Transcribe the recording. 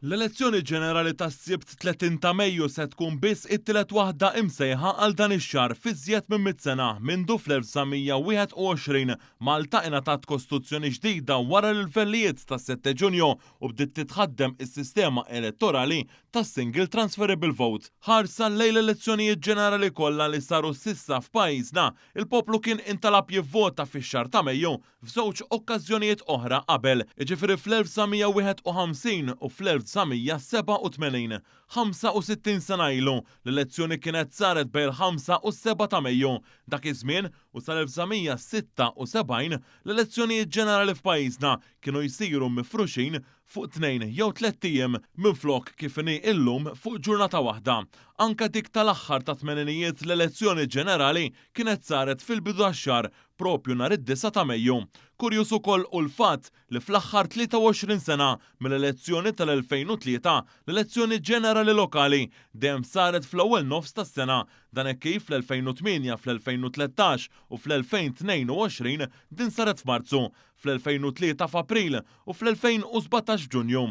L-elezzjoni ġenerali tas-Sibt 30 ta' Mejju se tkun biss it-tielet waħda imsejħa għal dan ix-xahar f'iżjed minn mitt sena mindu fl-1921 Malta ingħatat Kostituzzjoni ġdida wara l-irvellijiet tas-Sette Ġunju u bdiet titħaddem is-sistema elettorali tas-single transferable vote. Ħarsa lejn l-elezzjonijiet ġenerali kollha li saru s'issa f'pajjiżna, il-poplu kien intalab jivvota fix-xahar ta' Mejju f'żewġ okkażjonijiet oħra qabel, jiġifieri fl-1951 u fl-1987. 65 sena ilu, l-elezzjoni kienet saret bejn il-ħamsa u s-sebgħa ta' Mejju. Dak iż-żmien, u sal-1976, l-elezzjonijiet ġenerali f'pajjiżna kienu jsiru mifruxin fuq tnejn jew tlett ijiem minflok kif inhi illum fuq ġurnata waħda. Anke dik tal-aħħar tat-tmeninijiet l-elezzjoni ġenerali kienet saret fil-bidu tax-xahar, proprju nhar id-disgħa ta' Mejju. Kurjuż ukoll hu l-fatt li fl-aħħar 23 sena mill-elezzjoni tal-2003, l-elezzjoni ġenerali lokali dejjem saret fl-ewwel nofs tas-sena. Dan hekk kif fl-2008, fl-2013 u fl-2022 din saret f'Marzu, fl-2003 f'April u fl-2017 f'Ġunju.